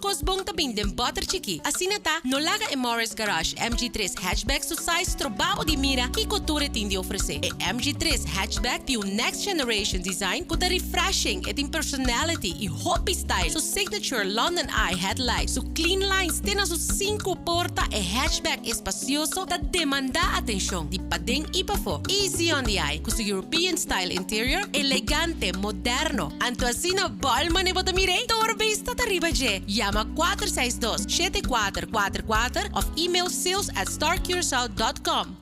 kos bon ta bin den bòter chikí. Asina ta, no laga e Morris Garage MG tres Hatchback su size stroba bo di mira kiko tur e tin di ofresé. E MG tres Hatchback tin un next generation design ku ta refreshing, e tin personality i hopi style. Su signature London Eye headlight, su clean lines te na su sinku porta, e hatchback espasioso ta demandá atenshon di paden i pafó. Easy on the eye ku su European style interior, elegante, moderno. Anto asina bòl mane bo ta mir'é? Tur bista ta riba dje. Yama 462 7444 òf email sales at starcuracao dot com.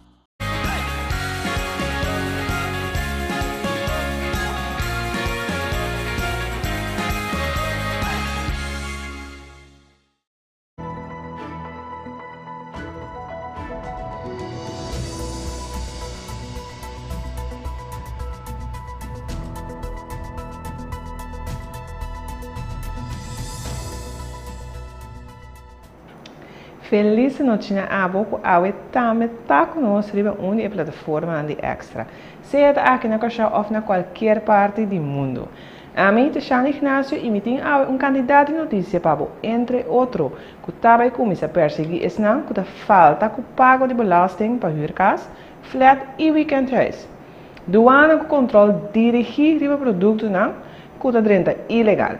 Felis nochi na abo ku awe tambe ta ku nos riba un di e plataformanan di Extra, sea ta aki na Kòrsou òf na kualkier parti di mundu. Ami ta Shana Ignacio i mi tin awe un kantidat di notisia pa bo, entre otro, ku ta bai kuminsá persiguí esnan ku ta falta ku pago di belasting pa hür kas, flat i wikèndhuis. Duana ku kòntròl dirigí riba produktonan ku ta drenta ilegal.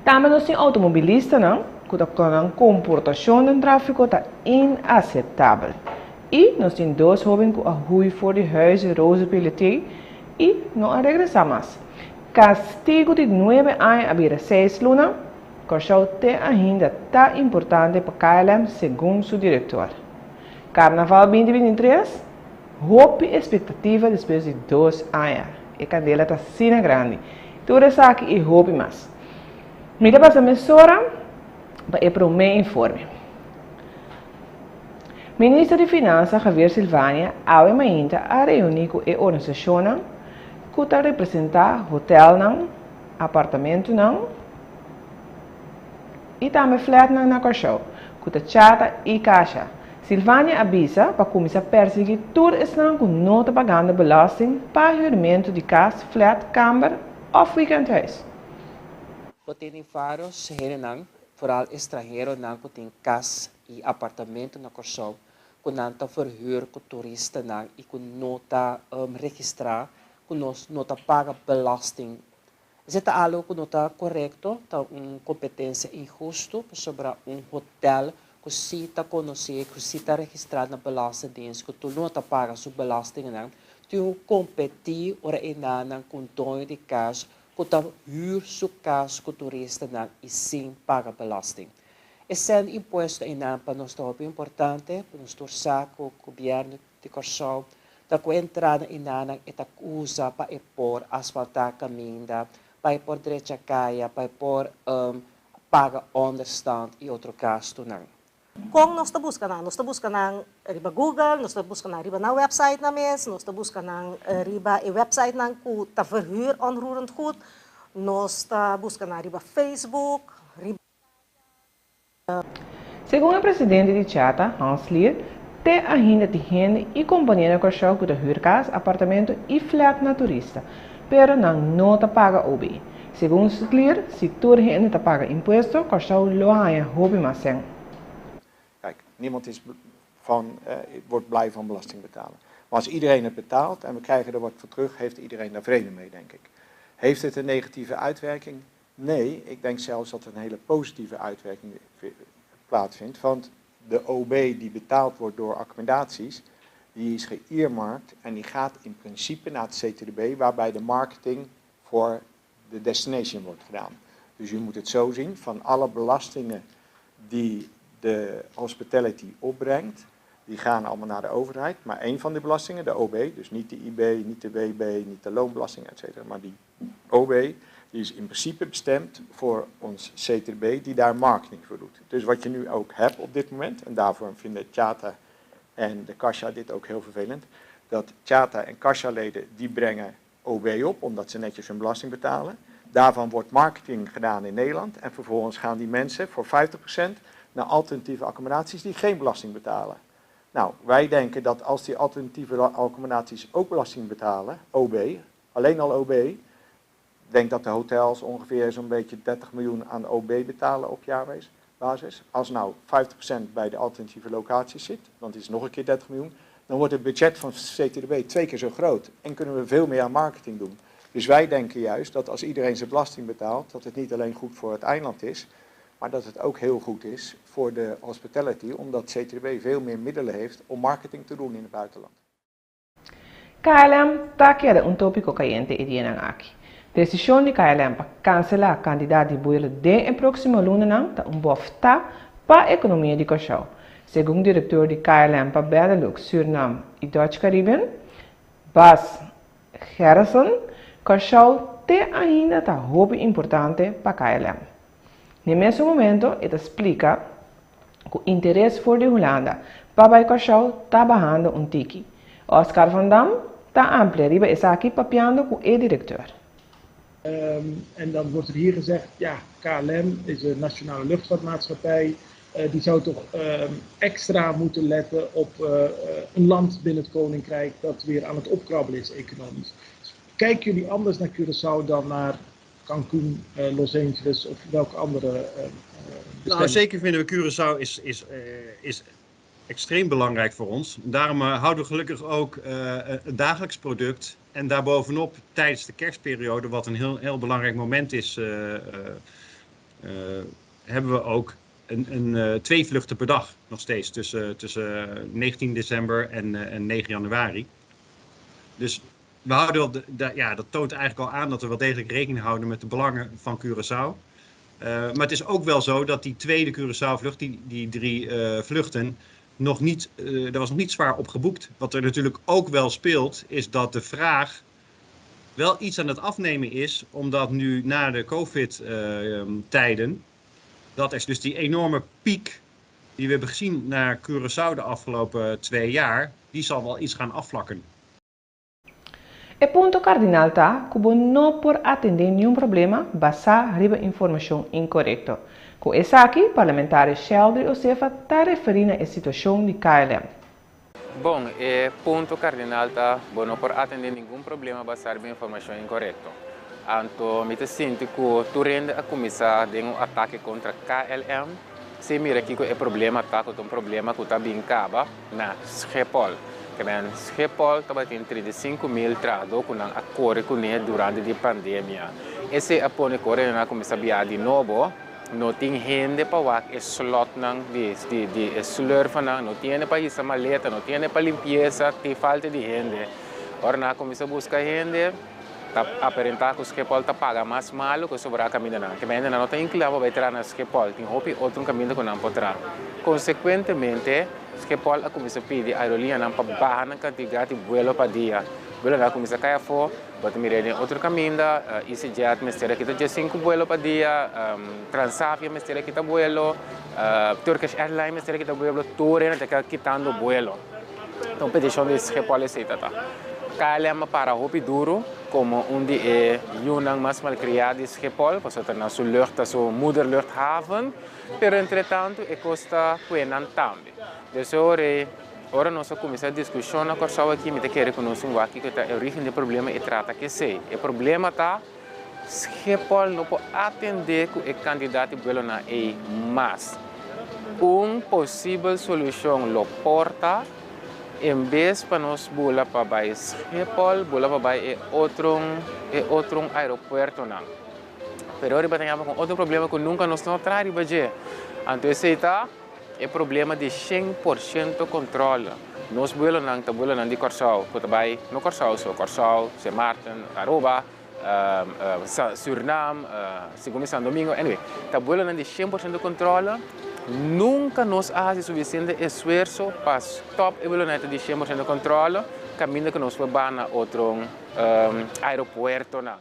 Tambe nos tin outomobilistanan ku ta ku nan komportashon den tráfiko ta inaseptabel. I nos tin dos hóben ku a hui for di huis di Rose Pelletier i no a regresá mas. Kastigu di nuebe aña a bira seis luna. Kòrsou te ainda ta importante pa KLM segun su direktor. Karnaval 2023, Hopi espektativa despues di dos aña. E kandela ta asina grandi. Tur esaki i hopi mas. Mi ta pasa mesora pa e promé informe. Minister di Finansa Javier Silvania awe mainta a reuní ku e organisashonnan ku ta representá hotelnan, apartamentunan i tambe flètnan na Kòrsou, ku ta Chata i Kasha. Silvania a bisa pa kuminsá persiguí tur esnan ku no ta pagando belasting pa hürmentu di kas, flèt, kamber òf wikèndhuis. Bo tene vários hendenan, foral estranheronan ku tin kas i apartamento na Kòrsou ku nan ta verhuur ku turistanan i ku no ta registrá, ku nos no ta paga belasting. Esei ta algu ku no ta korekto, ta un kompetensia inhustu pasobra un hotel ku si ta konosí, ku si ta registrá na Belastingdienst, ku tur no ta paga su belastingnan, tin ku kompetí ora e nannan ku un doño di kas ku ta hür su kas ku turistanan i sin paga belasting. E sèn impuesto einan pa nos ta hopi importante, pa nos tur sa ku gobièrnu di Kòrsou ta ku e entrada einanan e ta usa pa e por asfaltá kaminda, pa e por drecha kaya, pa e por paga ònderstand i otro gastunan. Kon nos ta buska nan? Nos ta buska nan riba Google, nos ta buska nan riba nan websitenan mes, nos ta buska nan riba e websitenan ku ta verhuur onroerend goed, nos ta buska nan riba Facebook, riba. Segun e presidente di Chata, Hans Lier, te ainda tin hende i kompania na Kòrsou ku ta hür kas, apartamento i flat na turista, pero nan no ta paga OB. Segun Slier, si tur hende ta paga impuesto, Kòrsou lo haña hopi mas sèn. Kijk, niemand is van, wordt blij van belasting betalen. Maar als iedereen het betaalt en we krijgen er wat voor terug, heeft iedereen daar vrede mee, denk ik. Heeft het een negatieve uitwerking? Nee, ik denk zelfs dat er een hele positieve uitwerking plaatsvindt. Want de OB die betaald wordt door accommodaties, die is geëarmarkt en die gaat in principe naar het CTDB, waarbij de marketing voor de destination wordt gedaan. Dus u moet het zo zien, van alle belastingen die de hospitality opbrengt, die gaan allemaal naar de overheid. Maar één van die belastingen, de OB, dus niet de IB, niet de WB, niet de loonbelasting, et cetera, maar die OB, die is in principe bestemd voor ons CTB, die daar marketing voor doet. Dus wat je nu ook hebt op dit moment, en daarvoor vinden Chata en de Kasha dit ook heel vervelend, dat Chata en Kasha-leden die brengen OB op, omdat ze netjes hun belasting betalen. Daarvan wordt marketing gedaan in Nederland en vervolgens gaan die mensen voor 50% naar alternatieve accommodaties die geen belasting betalen. Nou, wij denken dat als die alternatieve accommodaties ook belasting betalen, OB, alleen al OB, Denk dat de hotels ongeveer zo'n beetje 30 miljoen aan OB betalen op jaarbasis. Als nou 50% bij de alternatieve locaties zit, want het is nog een keer 30 miljoen, dan wordt het budget van CTDB twee keer zo groot en kunnen we veel meer aan marketing doen. Dus wij denken juist dat als iedereen zijn belasting betaalt, dat het niet alleen goed voor het eiland is, maar dat het ook heel goed is voor de hospitality, omdat CTDB veel meer middelen heeft om marketing te doen in het buitenland. KLM ta keda un tópiko kayente e dianan aki. Desishon di KLM pa kanselá kantidat di buelo den e próksimo lunanan ta un bòftá pa ekonomia di Kòrsou. Segun direktor di KLM pa Benelux, Surinam i Dutch Caribbean, Bas Gerritsen, Kòrsou te ainda ta hopi importante pa KLM. Na mesun momento e ta splika ku interes for di Hulanda pa bai Kòrsou ta bahando un tiki. Oscar van Dam ta amplia riba esaki papiando ku e direktor. En dan wordt er hier gezegd, ja, KLM is een nationale luchtvaartmaatschappij. Die zou toch extra moeten letten op een land binnen het Koninkrijk dat weer aan het opkrabbelen is economisch. Dus kijken jullie anders naar Curaçao dan naar Cancún, Los Angeles of welke andere Nou, zeker vinden we Curaçao is extreem belangrijk voor ons. Daarom houden we gelukkig ook een dagelijks product. En daarbovenop tijdens de kerstperiode, wat een heel, heel belangrijk moment is, hebben we ook twee vluchten per dag nog steeds tussen 19 december en 9 januari. Dus we houden wel ja, dat toont eigenlijk al aan dat we wel degelijk rekening houden met de belangen van Curaçao. Maar het is ook wel zo dat die tweede Curaçao-vlucht, die drie vluchten, nog niet, daar was nog niet zwaar op geboekt. Wat er natuurlijk ook wel speelt, is dat de vraag wel iets aan het afnemen is, omdat nu na de COVID-tijden, dat is dus die enorme piek die we hebben gezien naar Curaçao de afgelopen 2 jaar, die zal wel iets gaan afvlakken. E punto kardinal ta ku bo no por atendé ningun problema basá riba informashon inkorekto. Ku esaki, parlamentario Sheldry Osefa ta referí na e situashon di KLM. Bon, e punto kardinal ta, bo no por atendé ningun problema basá riba informashon inkorekto. Anto, mi ta sinti ku tur hende a kuminsá den un atake kontra KLM, sin mira ku e problema ta ku un problema ku ta bin kaba na Schiphol. Ke men Schiphol tabatin 35 mil trahadó ku nan a kore kuné durante di pandemia. Esei a pone ku nan a kuminsá biaha di nobo, no tin hende pa wak e slot nan di e slurf nan, no tin pa hisa maleta, no tin pa limpiesa, tin falta di hende. Ora nan a kuminsá buska hende, ta aparentá ku Schiphol ta paga mas malu ku sobrá kamindanan. Ke men no ta inkliná pa traha na Schiphol, tin hopi otro kaminda ku nan por traha. Konsekuentemente, Schiphol a kuminsá pidi aerolíneanan pa baha nan kantidat di vuelo pa dia. Vuelonan a kuminsá kai afó, bo ta mira den otro kaminda, EasyJet mester a kita 5 vuelo pa dia, Transavia mester a kita vuelo, Turkish Airlines mester a kita vuelo, tur hende ta kitando vuelo. Anto, petishon di Schiphol esei ta. KLM a para hopi duru komo un di e yunan mas malkriá di Schiphol, pasobra ta na su lucht, su moederluchthaven, pero entre tantu e kos ta kue nan tambe. Dus ora nos a kuminsá diskushon na Kòrsou aki, mi ta kere ku nos wak kiko ta e orígen di e problema i trata ku esei. E problema ta Schiphol no por atendé ku e kantidat di vuelonan ei mas. Un posibel solushon lo por ta, en bes pa nos bula pa bai Schiphol, bula pa bai e otro aeropuertonan. Pero awor tin ku otro problema ku nunka nos no a trata riba dje. Anto esei ta e problema di 100% kontrol. Nos vuelonan, ta vuelonan di Kòrsou, ku ta bai no Kòrsou, so Kòrsou, Sint Maarten, Aruba, Surinam, segun San Domingo, anyway, ta vuelonan di 100% kontrol. Nunka nos a hasi sufisiente esfuerso pa stòp e vuelonan di 100% kontrol, kaminda ku nos por bai na otro aeropuertonan.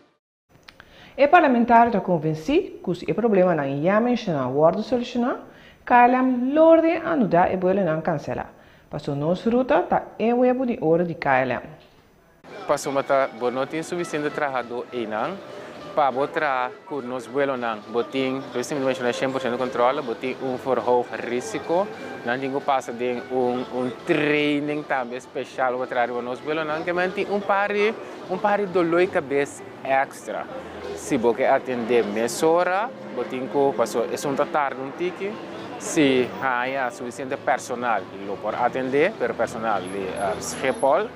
E parlamentario ta konvensí ku si e problemanan ya menshoná wòrdu solushoná, KLM lo reanudá e vuelonan kanselá. Paso nos ruta ta e webu di oro di KLM. Paso ta bo no tin sufisiente trahadó einan pa bo traha ku nos vuelonan. Bo tin, dus mi menshoná 100% kontrol, bo tin un verhoogd risico. Nan tin ku pasa den un training tambe spesial pa traha nos vuelonan, ke men tin un par di Un par di doló di kabes èkstra. Si bo ke atendé mesora, bo tin ku, paso esun ta tarda un tiki, si haña sufisiente personal lo por atendé, pero personal di Schiphol,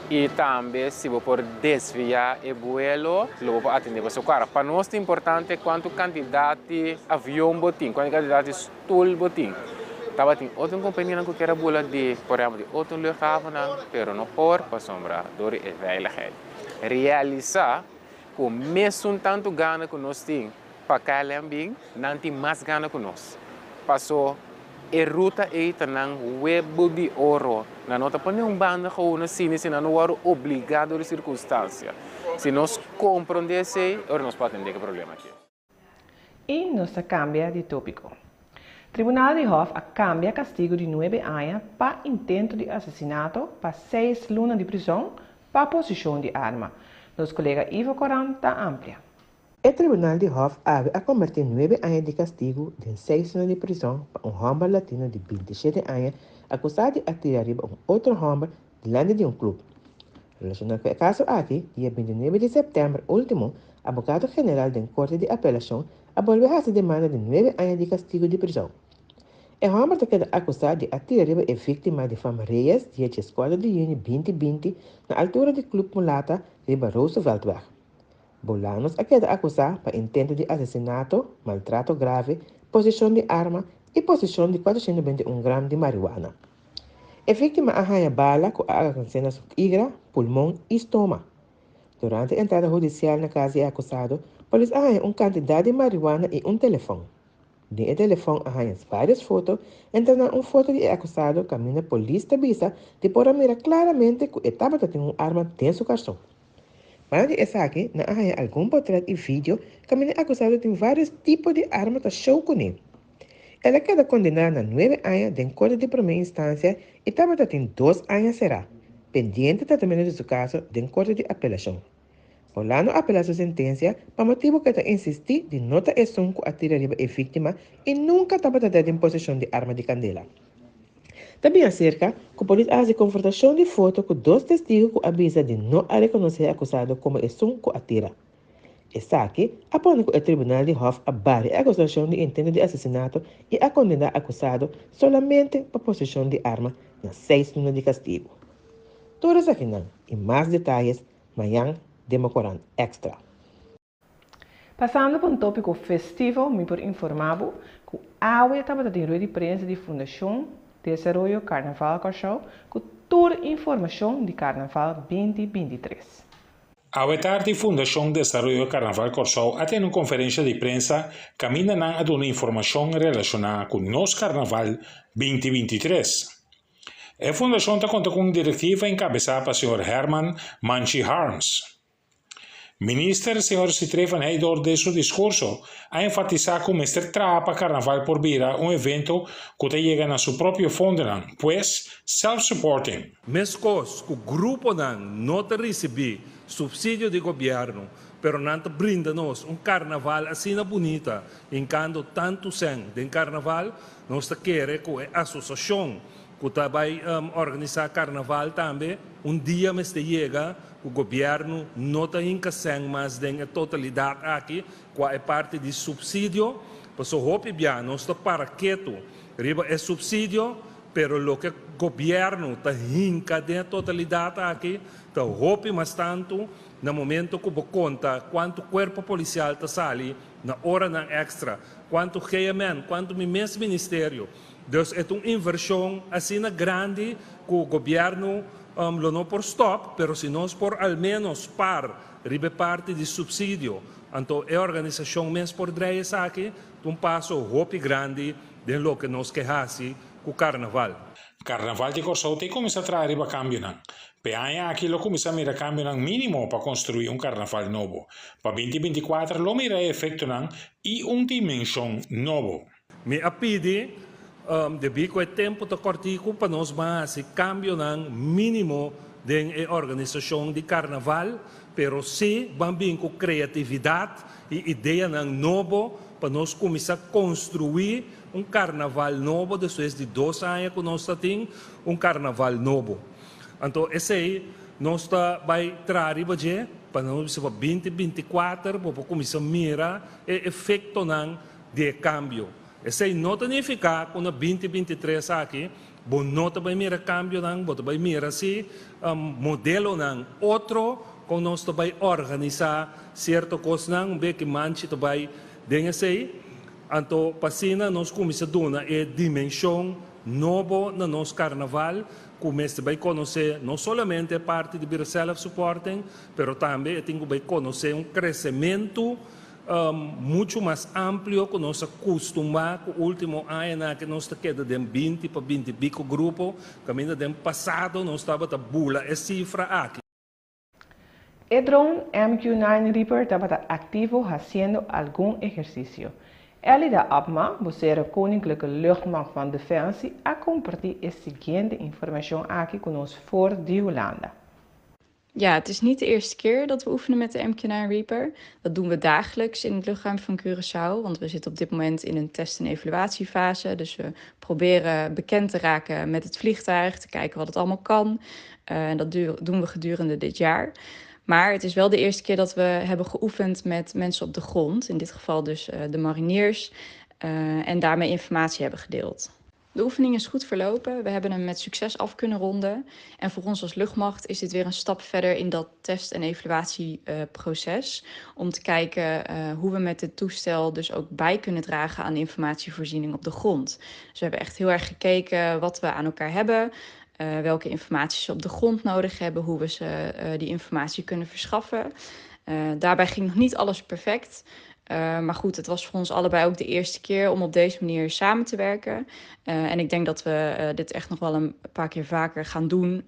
i tambe si bo por desviá e buelo lo bo por atendé. Paso klara, pa nos ta importante kuantu kantidat di avion bo tin, kuantu kantidat di stul bo tin. Tabatin otro kompanianan ku kier a bula di, por ehèmpel di otro luchthavennan, pero no por pasobra dor di e veiligheid. Realisá ku mesun tantu gana ku nos tin pa KLM bin, nan tin mas gana ku nos. Paso e ruta ei ta nan webu di oro. Nan no ta pone un banda gewoon asina si nan no wòrdu obligá dor di sirkunstansia. Si nos komprondé esei, ora nos por atendé ku e problema aki. I nos ta kambia di tópiko. Tribunal di Hof a kambia kastigu di nuebe aña pa intento di asesinato pa seis luna di prizòn pa posishon di arma. Nos kolega Ivo Koran ta amplia. E tribunal di Hof awe a kombertí nuebe aña di kastigu den seis luna di prizòn pa un hòmber latino di 27 aña akusá di a tira riba un otro hòmber dilanti di un klup. Relashoná ku e kaso aki, dia 29 di sèptèmber último, abogado general den Korte di Apelashon a bolbe hasi demanda di nuebe aña di kastigu di prizòn. E hòmber ta keda akusá di a tira riba e víktima di fama Reyes dia 14 di yüni 2020 na altura di Club Mulata riba Rooseveltweg. Bolanos a keda akusá pa intento di asesinato, maltrato grave, poseshon di arma i poseshon di 421 gram di mariwana. E víktima a haña bala ku a alkans'é na su igra, pulmon i stoma. Durante entrada hudisial na kas di e akusado, polis a haña un kantidat di mariwana i un telefòn. Den e telefòn a haña vários foto, entre nan un foto di e akusado kaminda polis ta bisa di por a mira klaramente ku e tabata tin un arma den su karson. Banda di esaki, nan a haña algun potrèt i video kaminda e akusado tin vários tipo di arma ta show kuné. El a keda kondená na nuebe aña den korte di promé instansia i tabata tin dos aña será, pendiente tratamentu di su kaso den korte di apelashon. Polano a apelá su sentensia pa motibu ku e ta insistí di no ta esun ku a tira riba e víktima i nunka tabata ta den poseshon di arma di kandela. Ta bin aserka ku polis a hasi konfrontashon di foto ku dos testigu ku a bisa di no a rekonosé e akusado komo esun ku a tira. Esaki a pone ku e tribunal di Hof a bari e akusashon di intento di asesinato i a kondená akusado solamente pa poseshon di arma na seis luna di kastigu. Tur esakinan i mas detayes mañan den bo korant Extra. Pasando pa un tópiko festivo mi por informá bo ku awe tabata tin rueda di prensa di Fundashon Desaroyo Karnaval Kòrsou ku tur informashon di Karnaval 2023. Awe tardi Fundashon Desaroyo Karnaval Kòrsou a tene un konferensha di prensa kaminda nan a duna informashon relashoná ku nos Karnaval 2023. E fundashon ta konta ku un direktiva enkabesá pa señor Herman Manchi Harms. Minister señor Citré van Heydoorn den su diskurso a enfatisá ku mester traha pa Karnaval por bira un evento ku ta yega na su propio fondonan, pues self-supporting. Meskos ku gruponan no ta risibí supsidio di gobièrnu, pero nan ta brinda nos un karnaval asina bunita, hinkando tantu sèn den karnaval, nos ta kere ku e asosiashon ku ta bai organisá karnaval tambe un dia mester yega ku gobièrnu no ta hinka sèn mas den e totalidat aki kua e parti di supsidio, pasobra hopi bia nos ta para ketu riba e supsidio. Pero loke gobièrnu ta hinka den e totalidat aki ta hopi mas tantu na momento ku bo konta kuantu kuerpo polisial ta sali na oranan èkstra, kuantu GMN, kuantu mi mes ministerio. Dus e ta un invershon asina grandi ku gobièrnu lo no por stòp, pero si nos por al ménos par riba e parti di supsidio, anto e organisashon mes por drei esaki, ta un paso hopi grandi den loke nos ke hasi ku karnaval. Karnaval di Kòrsou ta kuminsá traha riba kambionan. P'e aña aki lo kuminsá mira kambionan mínimo pa konstruí un karnaval nobo. Pa 2024 lo mira e efektonan i un dimenshon nobo. Mi a pidi, debí ku e tempu ta kòrtiku, pa nos ban hasi kambionan mínimo den e organisashon di karnaval, pero sí ban bin ku kreatividat i ideanan nobo pa nos kuminsá konstruí un karnaval nobo despues di dos aña ku nos ta tin un karnaval nobo. Anto esei Nos ta bai traha riba dje pa nos bisa pa 2024 bo por kuminsá mira e efektonan di e kambio. Esei no ta nifiká ku na 2023 aki bo no ta bai mira kambionan, bo ta bai mira si modelonan otro kon nos ta bai organisá sierto kosnan, un beki manchi ta bai den esei. Anto pa asina nos kuminsá duna e dimenshon nobo na nos karnaval ku mester bai konosé no solamente e parti di bira self-supporting, pero tambe e tin ku bai konosé un kresementu muchu mas amplio ku nos a kustumá ku último añanan aki nos ta keda den 20 pa 20 i piko grupo, kaminda den pasado nos tabata bula e sifra aki. E drone MQ-9 Reaper tabata aktivo hasiendo algun ehersisio. Elida Abma, bosero Koninklijke Luchtmacht van Defensie, a kompartí e siguiente informashon aki ku nos for di Hulanda. Ja, het is niet de eerste keer dat we oefenen met de MQ-9 Reaper. Dat doen we dagelijks in het luchtruim van Curaçao, want we zitten op dit moment in een test- en evaluatiefase. Dus we proberen bekend te raken met het vliegtuig, te kijken wat het allemaal kan. En dat doen we gedurende dit jaar. Maar het is wel de eerste keer dat we hebben geoefend met mensen op de grond. In dit geval dus de mariniers. En daarmee informatie hebben gedeeld. De oefening is goed verlopen. We hebben hem met succes af kunnen ronden. En voor ons als luchtmacht is dit weer een stap verder in dat test- en evaluatieproces. Om te kijken hoe we met dit toestel dus ook bij kunnen dragen aan de informatievoorziening op de grond. Dus we hebben echt heel erg gekeken wat we aan elkaar hebben. Welke informatie ze op de grond nodig hebben, hoe we ze die informatie kunnen verschaffen. Daarbij ging nog niet alles perfect. Maar goed, het was voor ons allebei ook de eerste keer om op deze manier samen te werken. En ik denk dat we dit echt nog wel een paar keer vaker gaan doen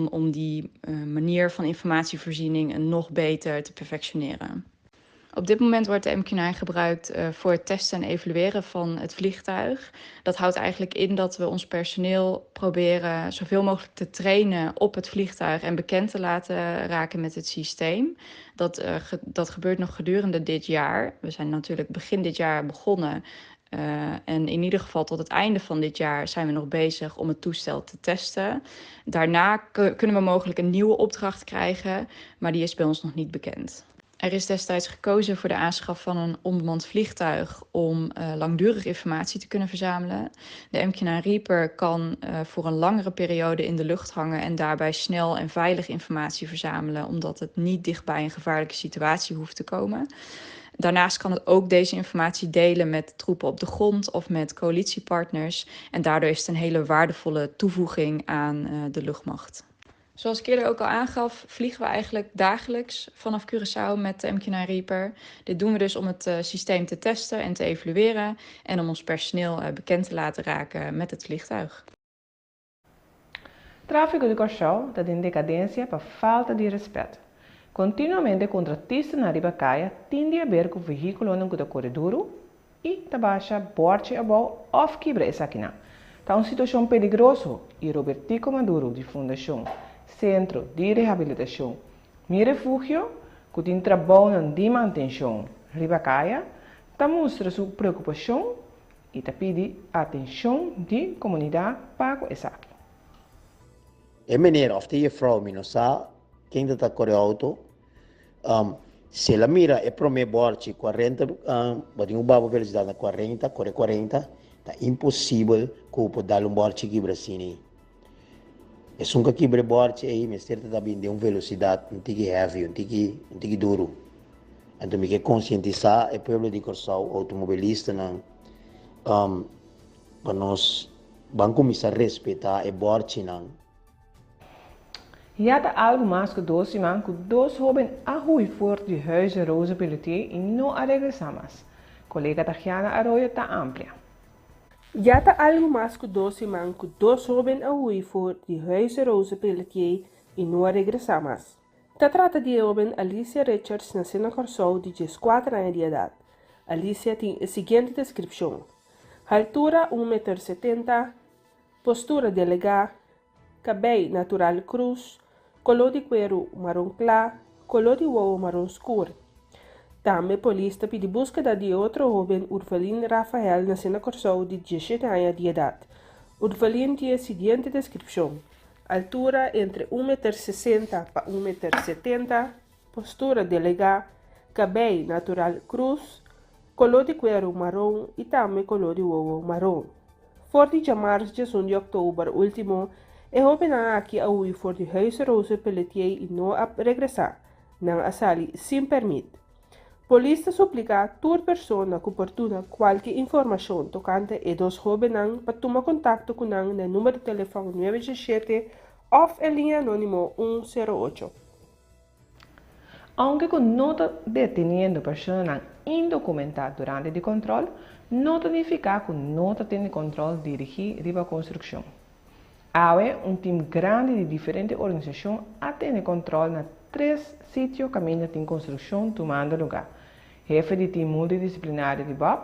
om die manier van informatievoorziening nog beter te perfectioneren. Op dit moment wordt de MQ-9 gebruikt voor het testen en evalueren van het vliegtuig. Dat houdt eigenlijk in dat we ons personeel proberen zoveel mogelijk te trainen op het vliegtuig en bekend te laten raken met het systeem. Dat gebeurt nog gedurende dit jaar. We zijn natuurlijk begin dit jaar begonnen. En in ieder geval tot het einde van dit jaar zijn we nog bezig om het toestel te testen. Daarna kunnen we mogelijk een nieuwe opdracht krijgen, maar die is bij ons nog niet bekend. Er is destijds gekozen voor de aanschaf van een onbemand vliegtuig om langdurig informatie te kunnen verzamelen. De MQ-9 Reaper kan voor een langere periode in de lucht hangen en daarbij snel en veilig informatie verzamelen, omdat het niet dichtbij een gevaarlijke situatie hoeft te komen. Daarnaast kan het ook deze informatie delen met troepen op de grond of met coalitiepartners. En daardoor is het een hele waardevolle toevoeging aan de luchtmacht. Zoals ik eerder ook al aangaf, vliegen we eigenlijk dagelijks vanaf Curaçao met de MQ-9 Reaper. Dit doen we dus om het systeem te testen en te evalueren en om ons personeel bekend te laten raken met het vliegtuig. Tráfiko di Kòrsou ta den dekadensia pa falta di rèspèt. Kontinuamente kontratistanan riba kaya tin di haber ku vehíkulonan ku ta kore duru i ta basha bòrchi abou òf kibra esakinan. Ta un situashon peligroso i Robertico Maduro di Fundashon Sentro di Rehabilitashon Mi Refugio, ku tin trabounan di mantenshon riba kaya, ta mustra su preokupashon i ta pidi atenshon di komunidat pa ku esaki. E meneer of e juffrouw mi no sa ken ta ta kore auto. Si el a mira e prome borchi 40, bo tin un babo velocidad na 40, kore 40, ta imposibel ku bo por dal un borchi kibra asina. Esun ku a kibra e borchi ei mester ta ta bin den un velocidad un tiki heavy, un tiki duru. Anto mi ke konsientisá e pueblo di Kòrsou, outomobilistanan, pa nos ban kuminsá respetá e borchinan. Ya ta algu mas ku 2 siman ku dos hóben a hui for di Huize Rosa Pelletier i no a regresá mas. Kolega Tagiana Arroyo ta amplia. Ya ta algu mas ku 2 siman ku dos hóben a hui for di Huize Rosa Pelletier i no a regresá mas. Ta trata di e hóben Alicia Richards nasé na Kòrsou di 14 aña di edat. Alicia tin e siguiente deskripshon: Haltura 1 meter 70, postura delegá, kabei natural krus, koló di kueru maron kla, koló di wowo maron skur. Tambe polis ta pidi búskeda di otro hóben Urvelin Rafael nasé na Kòrsou di 17 aña di edat. Urvelin tin e siguiente deskripshon: Altura entre un meter 60 pa un meter 70, postura delegá, kabei natural krus, koló di kueru maron i tambe koló di wowo maron. For di djamars 11 di òktober último, e hóbennan aki a hui for di Huize Rose Pelletier i no a regresá. Nan a sali sin pèrmit. Polis ta supliká tur persona ku por duna kualke informashon tokante e dos hóbennan pa tuma kontakto ku nan na e number di telefòn nuebe shete òf e liña anónimo un sero ocho. Ounke ku no ta deteniendo personanan indokumentá durante di kòntròl, no ta nifiká ku no ta tene kòntròl dirigí riba konstrukshon. Awe un tim grandi di diferente organisashon a tene kòntròl na tres sitio kaminda tin konstrukshon tumando lugá. Hefe di tim multidisiplinario di bòb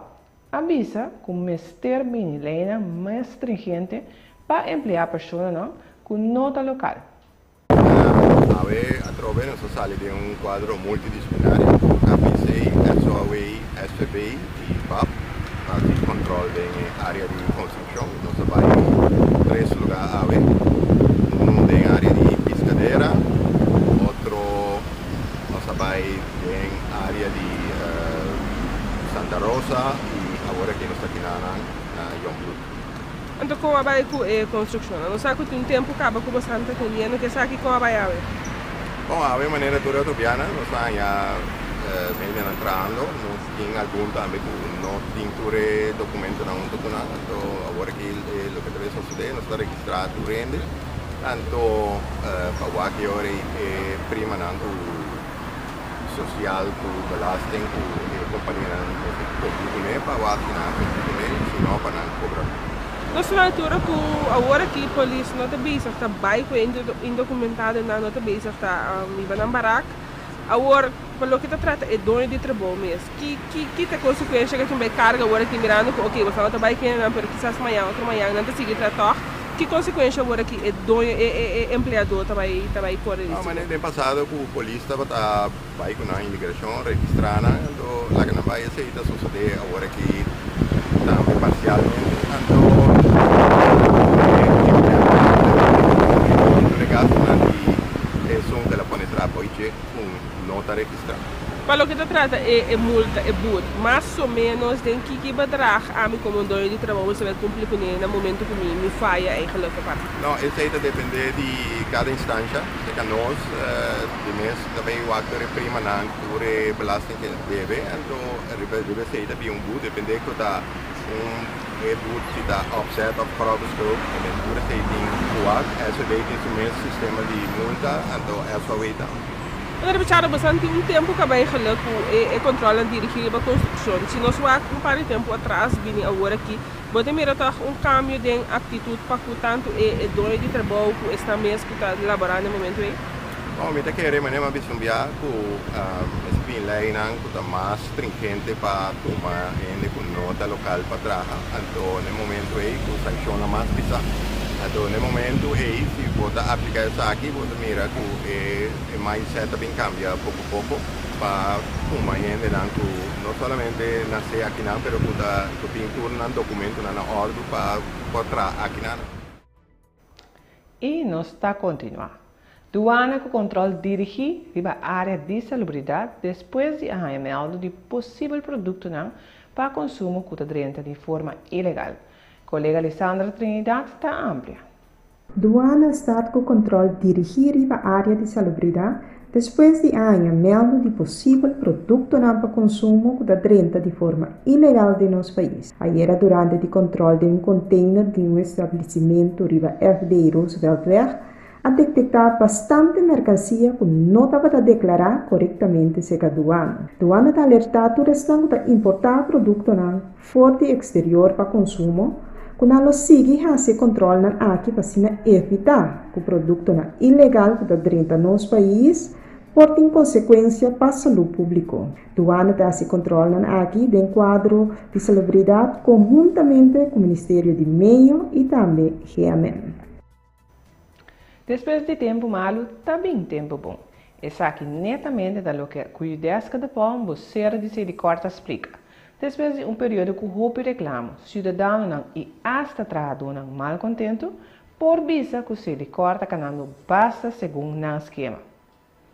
a bisa ku mester bini leinan mas stringente pa empleá personanan ku no ta lokal. Awe atrobe nos a sali den un kuadro multidisiplinario ku KPC, SOAW, SVB i bap pa hasi kòntròl den e área di konstrukshon. Nos a bai tres lugá awe, unu den área di Piscadera, otro nos a bai den área di Santa Rosa i awor aki nos ta kinanan na Jongbloed. Anto kon a bai ku e konstrukshonnan? Nos sa ku tin un tempu kaba ku bosan ta tendiendo ku esaki, kon a bai awe? Bon, awe manera tur e otro bianan nos a haña hendenan trahando. Nos tin algun tambe ku no tin tur e dokumentonan hunto ku nan. Anto awor aki loke ta bay sosode nos ta registrá tur hende. Anto pa wak e ora e primanan ku sosial ku belasting ku e kompanianan mester kumpli kuné pa wak si nan a kumpli kuné i si no pa nan kobra. Nos ta na altura ku awor aki polis no ta bezig ta bai ku e indokumentadonan, no ta bezig ta riba nan barak. Awor pa loke ta trata e doño di trabou mes, ki ki ki ta e konsekuensha ku e tin bai karga awor aki mirando ku oke boso no ta bai kende nan pero kisas mañan otro mañan nan ta sigui traha tòg? Ki konsekuensha awor aki e doño, e e e empleadó ta bai ta bai kore No, risiko? manera den pasado ku polis tabata bai ku nan imigrashon, registrá nan, anto laga nan bai. Esei ta sosodé awor aki tambe parsialmente. Anto e empleadó ta bai tur e gastunan di esun ku el a pone traha poi dje ku no ta registrá. Pa loke ta trata e e multa, e boet, mas o menos den ki ki bedrag ami komo un doño di trabou mester bai kumpli kuné na momento ku mi mi faya eigenlijk e parti? No, esei ta dependé di kada instansha. Seka nos di mes ta bai wak tur e primanan, tur e belasting ku e debe, anto riba riba esei ta bin un boet, dependé ku ta un e boet si ta opzet òf grove schuld, e men tur esei tin ku wak. SVB tin su mes sistema di multa, anto SVW tambe. Meneer Bichara, bosan tin un tempu kaba eigenlijk ku e e kontrolnan dirigí riba konstrukshon. Si nos wak un par di tempu atras bini awor aki, bo ta mira tòg un kambio den aktitut pa ku tantu e e doño di trabou ku esnan mes ku ta laborá na e momentu ei? Bon, mi ta kere manera mi a bisa un bia ku mester bin leinan ku ta mas stringente pa tuma hende ku no ta lokal pa traha. Anto na e momentu ei ku sankshonnan mas pisá. Anto na e momentu ei si bo ta apliká esaki bo ta mira ku e E mindset ta bin cambia poco poco pa tuma hendenan cu no solamente nace akinan pero cu ta cu tin tur nan documentonan na ordo pa por traha akinan. I nos ta kontinuá. Duana ku kontròl dirigí riba área di salubridat despues di a haña mèldu di posibel produktonan pa konsumo ku ta drenta di forma ilegal. Kolega Lisandra Trinidad ta amplia. Duana start ku kontrol dirigí riba área di salubridat despues di a haña mèldu di posibel produktonan pa konsumo ku ta drenta di forma ilegal den nos pais. Ayera durante di kontrol den un konteiner di un establisimentu riba FD Rooseveltweg a detektá bastante merkansia ku no tabata deklará korektamente serka duana. Duana ta alertá tur esnan ku ta importá produktonan for di eksterior pa konsumo, ku nan lo sigui hasi e kontrolnan aki pa asina evitá ku produktonan ilegal ku ta drenta nos pais por tin konsekuensia pa salú públiko. Duana ta hasi e kontrolnan aki den kuadro di salubridat konhuntamente ku Ministerio di Meio i tambe GMN. Despues di tempu malu ta bin tempu bon. Esaki netamente ta loke ku Judeska de Palm, bosero di Selikor ta splika. Despues di un periodo ku hopi reklamo, siudadanonan i asta trahadónan malkontentu, Por bisa ku Selikor ta kanando basta segun nan skema.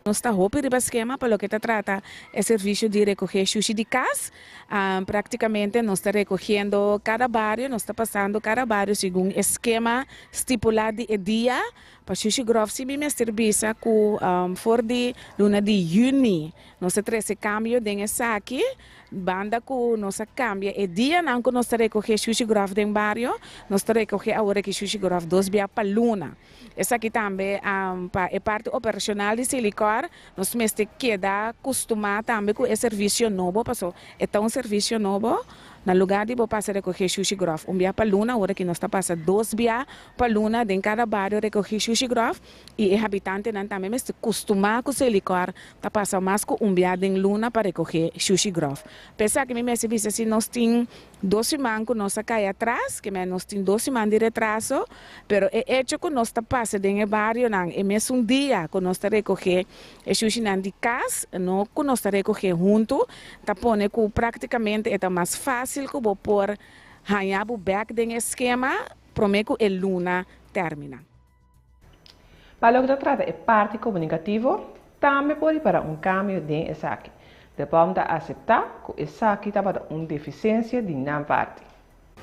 Nos ta hopi riba skema pa loke ta trata e servisio di rekohé shushi di kas. Praktikamente nos ta rekohiendo kada bario, nos ta pasando kada bario segun e skema stipulá di e dia. Pa shushi gròf si mi mester bisa ku for di luna di yüni nos a trese kambio den esaki. Banda ku nos a kambia e dianan ku nos ta rekohé shushi gròf den bario, nos ta rekohé awor aki shushi gròf dos bia pa luna. Esaki tambe pa e parti operashonal di Selikor, nos mester keda kustumá tambe ku e servisio nobo, paso e ta un servisio nobo. Na lugá di bo pasa rekohé shushi gròf un bia pa luna, awor aki nos ta pasa dos bia pa luna den kada bario rekohé shushi gròf i e habitantenan tambe mester kustumá ku Selikor Ta pasa mas ku un bia den luna pa rekohé shushi gròf. P'esaki mi mester bisa si nos tin dos siman ku nos a kai atras, ke men nos tin dos siman di retraso, pero e echo ku nos ta pasa den e barionan e mesun dia ku nos ta rekohé e shushinan di kas, no ku nos ta rekohé huntu, ta pone ku praktikamente e ta mas fásil ku bo por haña bo bèk den e skema promé ku e luna tèrmina. Pa loke ta trata e parti komunikativo, tambe por ripará un kambio den esaki. De Palm ta aseptá ku esaki tabata un defisiensia di nan parti.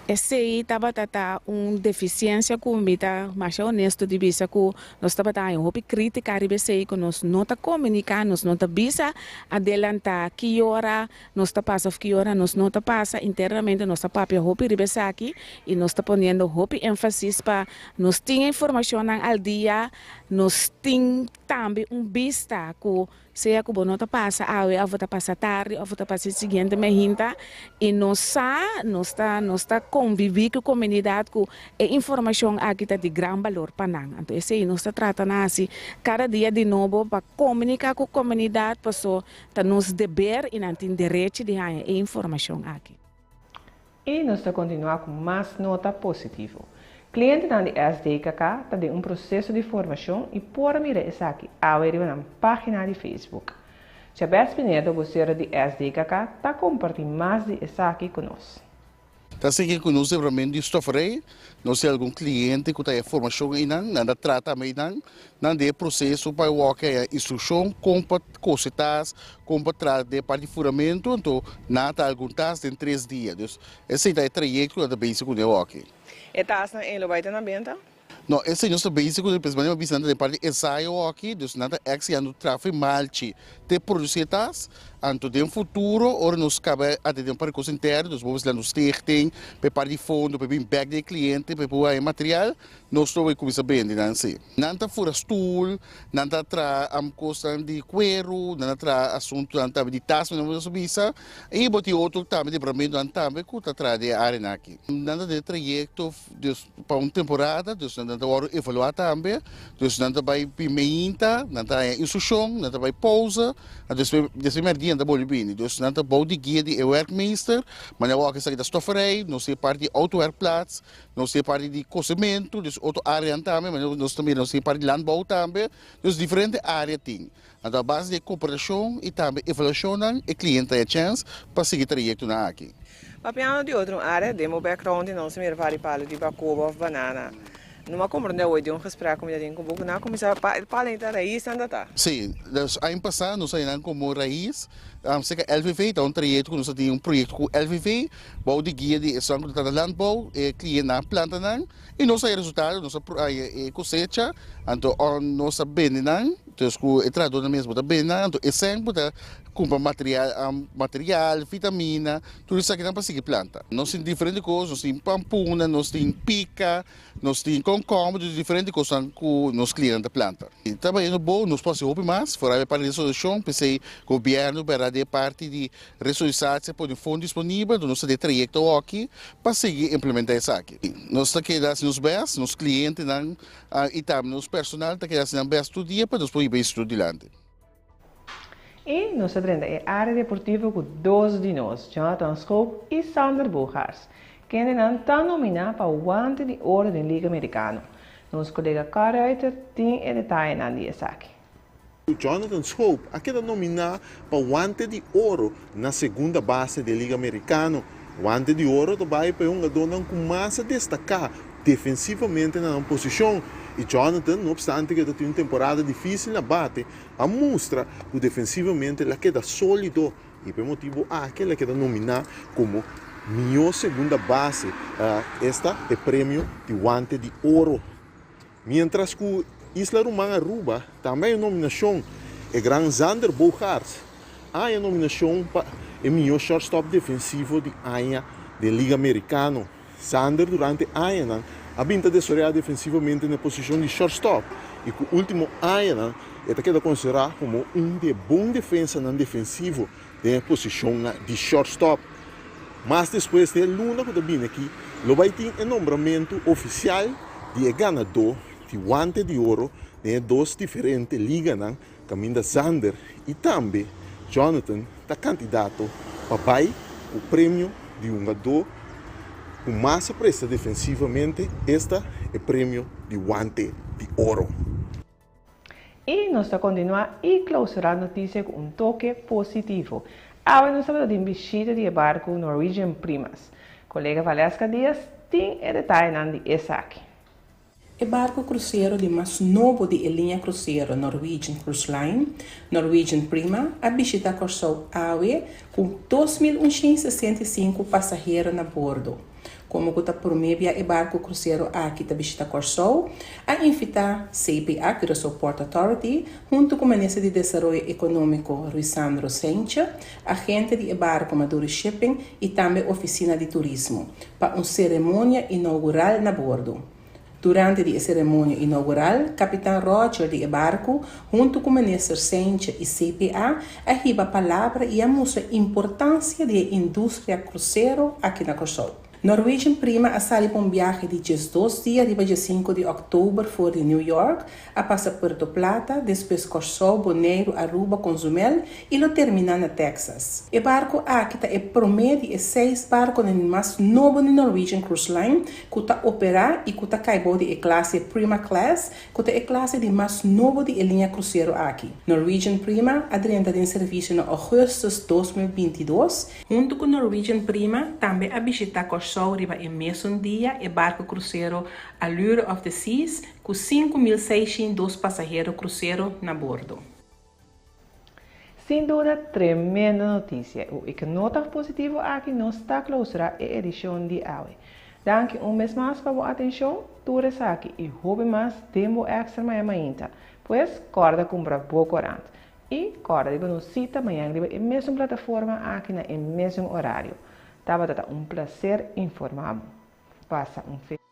Esei tabata ta un defisiensia ku mi ta masha honesto di bisa ku nos tabata haña hopi krítika riba esei ku nos no ta komuniká, nos no ta bisa adelantá ki ora nos ta pasa òf ki ora nos no ta pasa. Internamente nos ta papia hopi riba esaki i nos ta poniendo hopi énfasis pa nos tin e informashonnan al dia, nos tin tambe un bista ku sea ku bo no ta pasa awe òf bo ta pasa tardi òf bo ta pasa e siguiente mehinta i nos sa, nos ta nos ta konviví ku komunidat ku e informashon aki ta di gran balor pa nan. Anto esei nos ta trata na hasi kada dia di nobo pa komuniká ku komunidat paso Ta nos deber i nan tin derechi di haña e informashon aki. I nos ta kontinuá ku mas nota positivo. Klientenan di SDKK ta den un proseso di formashon i por a mira esaki awe riba nan página di Facebook. Chabeth Pinedo, bosero di SDKK, ta kompartí mas di esaki ku nos. Ta sigui ku nos departamento di stofferij, nos tin algun kliente ku ta e formashon einan, nan ta trata meinan, nan den e proseso pa e wòrdu haya instrukshon kon pa kose tas, kon pa traha den e parti di furamentu, anto nan ta algun tas den tres dia. Dus esei ta e trayekto ku nan ta bezig kuné awor. E tasnan ei lo bai ta na benta? No, esei nos ta bezig ku pues manera mi a bisa nan ta den parti ensayo aki, dus nan ta exigiendo trafi malchi te produci e tas, anto den futuro ora nos caba atende un par di cos interno, dus bo nos stichting, pa e parti di fondo, pa e bin bek den e cliente, pa e por haña material, nos lo bay cuminsa bende nan si. Nan ta fura stoel, nan ta traha cosnan di cuero, nan ta traha asuntonan tambe di tas manera nos a bisa, y bo tin otro tambe departamentonan tambe cu ta traha den e areanan aki. Nan ta den e trayecto. Dus pa un temporada, dus nan ta wòrdu evaluá tambe, dus nan ta bai meinta, nan ta haña instrukshon, nan ta bai pousa, despues despues mèrdia nan ta bolbe bini. Dus nan ta bou di guia di e wèrkmeester, manera wòrdu esaki ta stofferij, nos tin e parti di outowerkplaats, nos tin e parti di kosementu, dus otro áreanan tambe, manera nos ta mira nos tin e parti di landbouw tambe, dus diferente área tin. Anto a base di e koperashon i tambe evaluashonnan e kliente ta haña chèns pa sigui trayektonan aki. Papiando di otro área, den bo background di nos mira vari palu di bakoba òf banana. No m'a komprondé awor di un gesprek ku mi ta tin ku bo ku nan a kuminsá pa e palu ei ta rais nan ta ta. Sí, dus aña pasá nos a nan komo rais serka LVV, ta un trayekto ku nos a tin un proyekto ku LVV bou di guia di esnan ku ta trata landbouw, e klientenan a planta nan i nos a haña resultado, nos a haña e kosecha, anto nos a bende nan. Dus ku e trahadónan mes bo ta bende nan, anto esei bo ta kumpra material, material, vitamina, tur esakinan pa sigui planta. Nos tin diferente kos, nos tin pampuna, nos tin pika, nos tin konkomber, dus diferente kosnan ku nos klientenan ta planta. Ta bayendo bon, nos por hasi hopi mas, foral e parti di resolushon, p'esei gobièrnu bèrdat den e parti di Resoisatie pone fondo disponibel, anto nos ta den trayecto awoki pa sigui implementa esaki. Nos ta keda haci nos best, nos clientenan y tambe nos personal ta keda haci nan best tur dia pa nos por hiba e instituto dilanti. Y nos ta drenta e area deportivo cu dos di nos, Jonathan Schoop y Sander Bogaerts, kendenan ta nomina pa Guante di Oro den Liga Americano. Nos colega Carl Ruiter tin e detayenan di esaki. Jonathan Schoop a keda nominá pa Wante di Oro na segunda base den Liga Amerikano. Wante di Oro ta bai pa e hungadónan ku mas a destaká defensivamente na nan posishon. I Jonathan, no opstante ku e ta tin un temporada difísil na bate, a mustra ku defensivamente el a keda sólido i pa e motibu aki el a keda nominá komo mihó segunda base, esta e premio di Wante di Oro. Miéntras ku isla ruman Aruba tambe a haña nominashon, e gran Xander Bogaerts a haña nominashon pa e mihó shortstop defensivo di aña den Liga Merikano. Xander durante añanan a bin ta desaroyá defensivamente na e posishon di shortstop i ku último añanan e ta keda konsiderá komo un di e bon defensanan defensivo den e posishon di shortstop. Mas despues den e luna ku ta bini aki lo bai tin e nombramentu ofisial di e ganadó di Wante di Oro den e dos diferente liganan kaminda Xander i tambe Jonathan ta kandidato pa bai ku premio di hungadó ku mas a presta defensivamente, esta e premio di Wante di Oro. I nos ta kontinuá i klousurá notisia ku un toke positivo. Awe nos tabata den bishita di e barku Norwegian Primus. Kolega Valeska Diaz tin e detayenan di esaki. E barku krusero di mas nobo di e liña krusero Norwegian Cruise Line, Norwegian Prima, a bishita Kòrsou awe ku 2165 pasahero na bordo. Komo ku ta promé bia e barku krusero aki ta bishita Kòrsou, a invitá CPA, Curaçao Port Authority, huntu ku Minister di Desaroyo Ekonómiko Ruisandro Cijntje, agente di e barku Maduro Shipping i tambe Ofisina di Turismo, pa un seremonia inougural na bordo. Durante di e seremonia inougural, Kapitan Roger di e barku, huntu ku Minister Cijntje i CPA, a hiba palabra i a mustra importansia di e industria krusero aki na Kòrsou. Norwegian Prima a sali pa un biahe di 12 dia riba 15 di òktober for di New York, a pasa Puerto Plata, despues Kòrsou, Boneiru, Aruba, Cozumel i lo terminá na Texas. E barku aki ta e promé di e seis barkunan di mas nobo di Norwegian Cruise Line ku ta operá i ku ta kai bou di e klase Prima Class, ku ta e klase di mas nobo di e liña krusero aki. Norwegian Prima a drenta den servisio na ougùstùs 2022. Huntu ku Norwegian Prima tambe a bishitá Kòrsou riba e mesun dia e barku krusero Allure of the Seas ku 5602 pasahero krusero na bordo. Sin duda tremendo notisia i ku e nota positivo aki nos ta klousurá e edishon di awe. Danki un bes mas pa bo atenshon, tur esaki i hopi mas den bo Extra mañan mainta. Pues kòrda kumpra bo korant. I kòrda riba nos sita mañan riba e mesun plataforma aki na e mesun orario. Tabata ta un plaser informá bo. Pasa un.